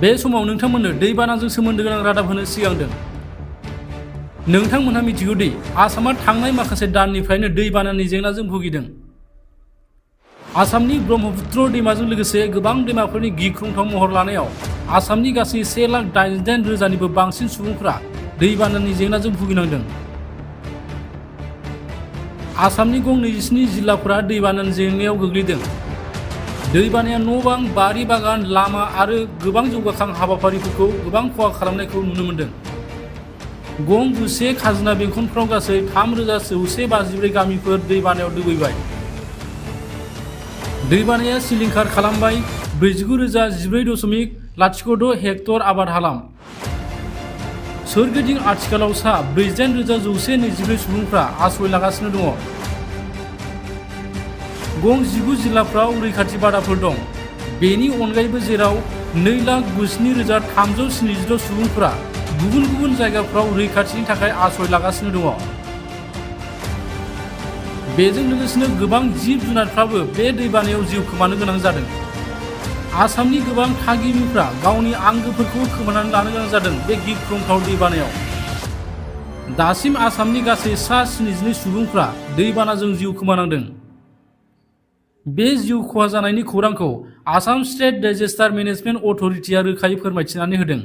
बे समाव नोंथांमोननो दैबानाजों सोमोन्दो गोनां रादाब होनो सिगांदों। नोंथांमोनहा मिथिगौ दि आसामा थांनाय माखासे दाननिफ्रायनो दैबानानि जेंनाजों भुगिदों। आसामनि ब्रह्मपुत्र दैमाजों लोगोसे गोबां दैमाफोरनि गिख्रंथाव महर लानायाव आसामनि गासै 1,88,000निबो बांसिन सुबुंफोरा दैबानानि जेंनाजों भुगिनांदों। आसामनि गं 27 जिल्लाफोरा दैबानानि जेंनायाव गोग्लैदों। दैबानाया न'-बां, बारि बागान, लामा आरो गोबां जौगाखां हाबाफारिफोरखौ गोबां खहा खालामनायखौ नुनो मोन्दों। गं 9 खाजोना बेंखनफ्राव गासै 3,954 गामिफोर दैबानायाव दोबैबाय। दैबानाया सिलिंखार खालामबाय 49,014.06 हेक्टर आबाद हालाम। सोरगिदिं आथिखालाव सा 48,124 सुबुंफ्रा आश्रय लागासिनो दङ। गं 19 जिल्लाफ्राव रैखाथि बादाफोर दं। बेनि अनगायैबो जेराव 2,97,370 सुबुंफोरा गुबुन गुबुन जायगाफ्राव रैखाथिनि थाखाय आश्रय लागासिनो दङ। बेजों लोगोसेनो गोबां जिब जुनारफ्राबो बे दैबानायाव जिउ खोमानो गोनां जादों। आसामनि गोबां थागिबिफ्रा गावनि आंगोफोरखौ खोमानानै लानो गोनां जादों बे गिख्रंथाव दैबानायाव। दासिम आसामनि गासै सा 72 सुबुंफ्रा दैबानाजों जिउ खोमानांदों। बे जिउ खहा जानायनि खौरांखौ आसाम स्टेट डिजास्टार मेनेजमेन्ट अथ'रिटिआ रोखायै फोरमायथिनानै होदों।